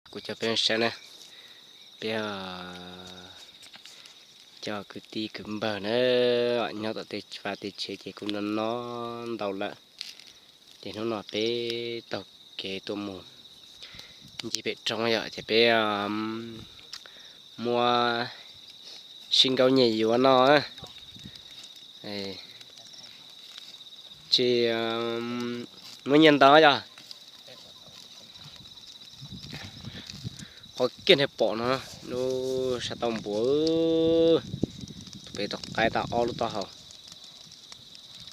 Kuv coj peb saib na, peb cov kwv tij kwv npawg na, nyob tom tej vaj tej tsev ces kuj no no ntau lawm. Ces hnub no peb taug kev tuaj mus ncig pem roob yom, ces peb muab sib nkaub nyem yuav noj. Tsis muaj nyiaj ntau yog. Qhov kiag nej pom no, lub sab tauj npua, tus pem tus qaib tau ob lub taub hau.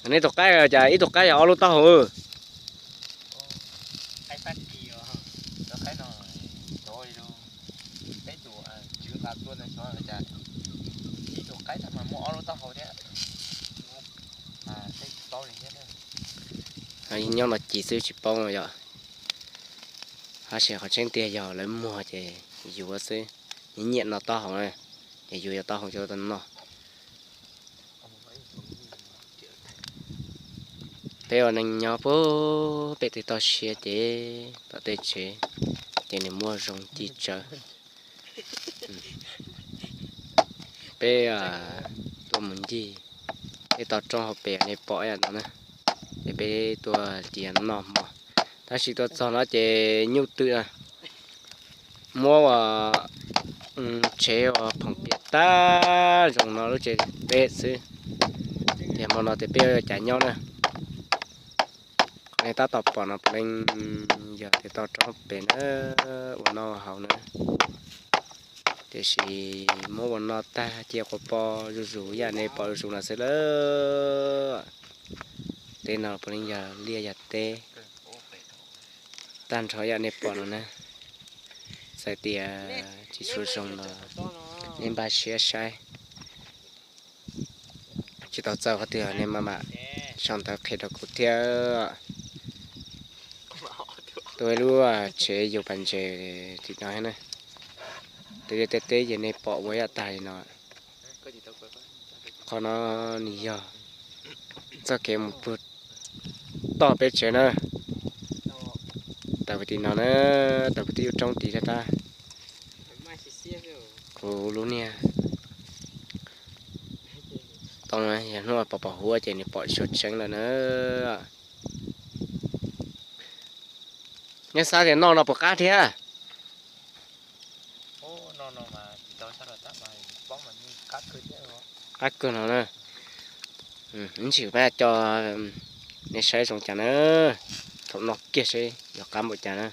Nej tus qaib cas ib tug qaib yog ob lub taub hau? Nyob no ci xwb tsis paub yom. Tab sis qhov tseeb tiag yog lawv muag ces yuav xwb. Nyiam nyiam no taub hau na, ces yuav yuav taub hau coj tau noj. Peb ua neeg nyob puag pem tej toj siab ces tom tej tsev ces nws muaj zoo ci tsawv. Peb tuaj mus ncig tej toj roob hauv pes nej pom ib yam no na, ces peb tuaj cia noj hmo. Tab sis tuaj txog no ces nyuj twm na, muab ua tsev ua phoom piam tag zoo no lub tsev teb xwb. Ces hmo no ces peb ua cas nyob na. Qhov nej tab tom pom no puav leej yog tej toj roob hauv pes na, ua noj haus na. Tiam sis muab ua noj tag cia quas pom zuj zus yam nej pom zuj zus no xwb lawm. Teb no puav leej yog liaj yog teb tag nrho yam nej pom no na. Txawm tias tsis tshua zoo los nej npaj siab saib. Tsis tau txawj qhov twg nej maj mam sau ntawv qhia rau kuv thiab. Tuaj ib lub tsev yus pas ntses tim no na. Tej liaj tej teb ces nej pom ua yam tag li no. Qhov no nws yog txoj kev mus puag toj peb tsev na. Tawm puag tim no na, tawm puag tim lub roob tid tab tab. Kuv lub niag too yog hnub pom pom huab ces nws pom tsis tshua tseeb lawm na. Nyob xav tias noj no puas qab thiab? Qab kawg no na. Ib ntsis peb coj nej saib zoo cas na. Thaum noj kiag seb yog qab npaum cas na.